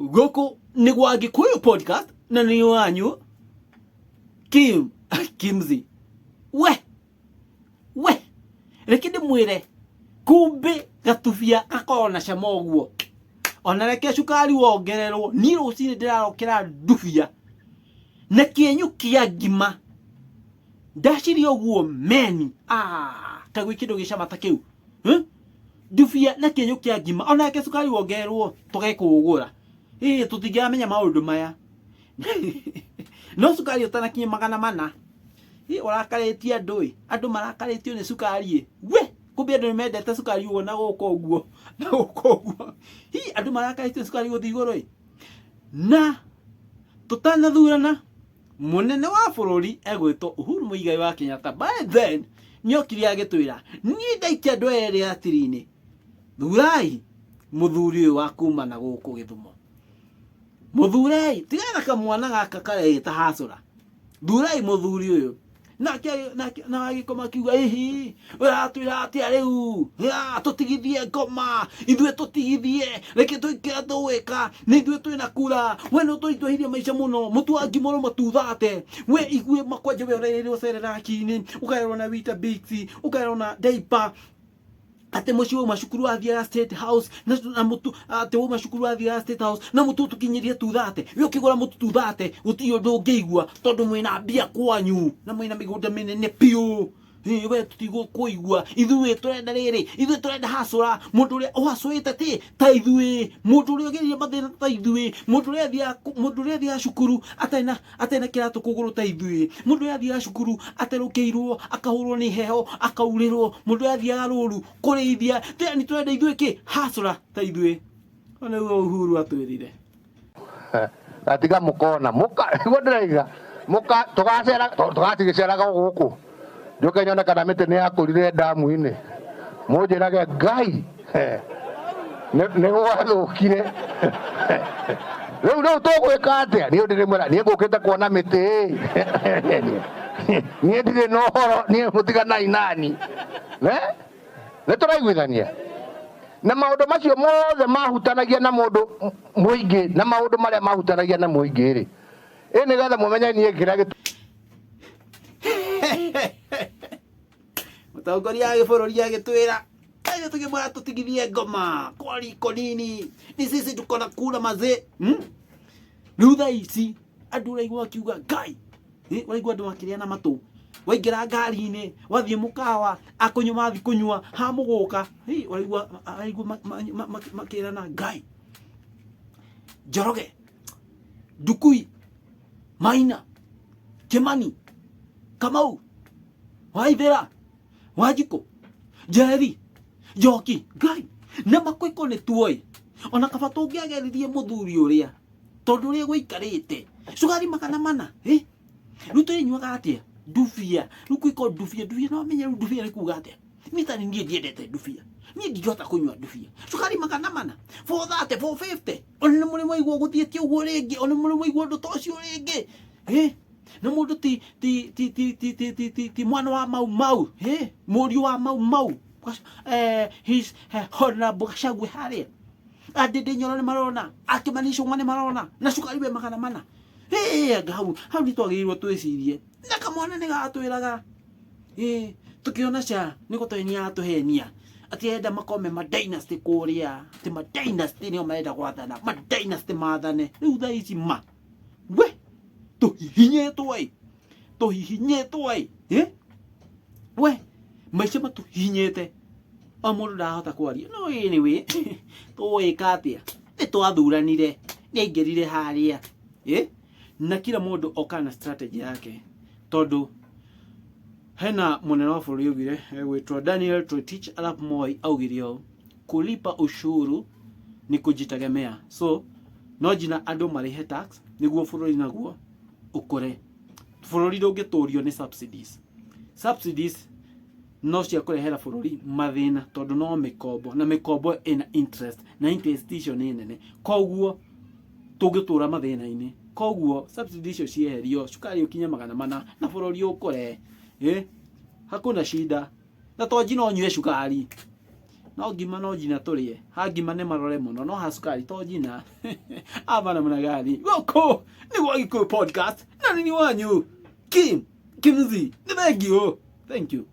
Gũkũ nĩ gwa Gĩkũyũ podcast na nĩ wanyu Kim Kimzi. We we reke ndĩmwĩre kumbĩ gatubia gakoragwo na cama ũguo ona reke cukari wongererwo niĩ rũcinĩ ndĩrarokera ndubia na kĩenyũ kĩa ngima ndaciria ũguo meni ah, kagwĩ kĩndũ gĩcama ta kĩu. Hmm? Ndubia na kĩenyũ kĩa ngima onake cukari wongererwo tũgekũgũra ĩĩ tũtingĩramenya maũndũ maya no cukari ũtanakinya 400 ĩ ũrakarĩtie andũ ĩ andũ marakarĩtio nĩ cukari ĩ we kumbe andũ nĩ mendete cukari ũguo na gũkũ ũguo na gũkũ ũguo hi andũ marakarĩtio nĩ cukari gũthiĩ igũrũ ĩ na tũtanathurana Mũnene wa bũrũri egwĩtwo Uhuru Muigai wa Kenyatta by then nĩokire agĩtwĩra niĩ ndaikia andũ aya erĩ ratiri-inĩ thurai mũthuri ũyũ wa kuma na gũkũ Gĩthumo mũthurei tigana na kamwana gaka kareĩta hacũra thurai mũthuri ũyũ nake nake na agĩkoma akiuga ihi ũratwĩra atĩa rĩu Ya, tũtigithie ngoma ithuĩ tũtigithie reke tũikĩra tũgwĩka nĩ ithuĩ twĩna kura we nĩ ũtũritũhĩirie maica mũno mũtu wa ngima ũrauma tuthate we igue makwanja we ũrerĩrwo cereraki-inĩ ũkarerwo na Weetabix ũkarerwo na diaper atĩ mũciĩ wauma cukuru wathiaga State House na, na mũtu atĩ wauma cukuru wathiaga State House na mũtu ũtũkinyĩrie tuthate we ũkĩgũra mũtu tuthate gũtirĩ ũndũ ũngĩigua tondũ mwĩna mbia kwanyu na mwĩna mĩgũnda mĩnene piũ. Ĩ, we tũtigũkũigua ithuĩ tũrenda rĩrĩ ithuĩ tũrenda hacũra mũndũ ũrĩa ũhacũĩte ti ta ithuĩ mũndũ ũrĩa ũgereire mathĩna ta ithuĩ mũndũ ũrĩa athiaga mũndũ ũrĩa athiaga cukuru atarĩ na atarĩ na kĩratũ kũgũrũ ta ithuĩ mũndũ ũrĩa athiaga cukuru aterũkĩirwo akahũrwo nĩ heho akaurĩrwo mũndũ ũrĩa athiaga rũru kũrĩithia yani tũrenda ithuĩ kĩ hacũra ta ithuĩ Ũyũ nĩguo Uhuru atwĩrire. Gatiga mũkona mũka nĩguo ndĩraiga mũka tũgacera tondũ tũgatigĩceraga gũkũ njũke nyone kana mĩtĩ nĩ yakũrire ndamu-inĩ mũnjĩrage Ngai nĩ gwathũkire rĩu rĩu tũgwĩka atĩa niĩ ndĩrĩmwĩra niĩ ngũkĩte kuona mĩtĩ niĩ ndirĩ na ũhoro niĩ mũtiganai nani nĩ tũraiguithania na maũndũ macio mothe mahutanagia na mũndũ mũingĩ na maũndũ marĩa mahutanagia na mũingĩ rĩ ĩ nĩgetha mũmenye niĩ kĩrĩa gĩtũ Mũtongoria wa gĩbũrũri agĩtwĩra ithuĩ tũkĩmwĩra tũtigithie ngoma kwa riko nini ni sisi tuko na kura mazee hmm? Rĩu thaa ici andũ ũraigua akiuga Ngai. Ũraigua andũ makĩrĩa na matũ waingĩra ngari-inĩ wathiĩ mũkawa akũnyua mathiĩ kũnyua ha mũgũka ũraigua araigua makĩrana Ngai Njoroge Ndukui Maina Kimani Kamau Waithera Wanjikũ Njeri Njoki Ngai na makwĩko nĩ tuoĩ ona kaba tũngĩageririe mũthuri ũrĩa tondũ ũrĩa gũikarĩte cukari 400 eh? Rĩu tũrĩnyuaga atĩa ndubia rĩu kwĩko ndubia ndubia no menye rĩu ndubia nĩ kuga atĩa niĩ tani niĩ ndiendete ndubia niĩ ndingĩhota kũnyua ndubia cukari 400 430 450 ona nĩ mũrĩ mwaigua gũthiĩte ũguo rĩngĩ ona mũrĩ mwaigua ũndũ ta ũcio rĩngĩ eh? Na mũndũ ti ti ti ti ti ti ti ti ti mwana wa Mau Mau eh? Mũriũ wa Mau Mau eh, his honorable Gachagua harĩa andĩndĩ Nyoro nĩ marona akĩmani Icũng'wa nĩ marona na cukari we 400 ĩĩ anga hau hau nĩ twagĩrĩirwo twĩcirie na kamwana nĩ gatwĩraga ĩĩ tũkĩona ca nĩ gũtũhenia atũhenia atĩ arenda makome ma dynasty kũrĩa atĩ ma dynasty nĩo marenda gwathana ma dynasty mathane rĩu thaa ici ma we tũhihinyĩtwo ĩ tũhihinyĩtwo ĩ ĩ we maica matũhihinyĩte o mũndũ ndarahota kwaria no anyway tũgwĩka atĩa nĩ twathuranire nĩ aingĩrire harĩa ĩ na kila mũndũ oka na strategy yake tondũ hena mũnene wa bũrũri augire egwĩtwo Daniel Toroitich arap Moi augire ũũ kulipa ushuru ni kujitegemea so no nginya andũ marĩhe tax nĩguo bũrũri naguo ũkũre bũrũri ndũngĩtũrio nĩ subsidies subsidies no cia kũrehera bũrũri mathĩna tondũ no mĩkombo na mĩkombo ĩna interest na interest icio nĩ nene koguo tũngĩtũra mathĩna-inĩ koguo subsidy icio cieherio cukari ũkinye 400 na bũrũri ũkũre eh? Hakuna shida na to njino nyue cukari. No ngima no njina tũrĩe. Ha ngima nĩ marore mũno, no ha cukari to njina. Aba namna gani? Gũkũ nĩ gwa Gĩkũyũ Podcast na nĩ wanyu Kim Kimzi. Nĩ thengiũ. Thank you.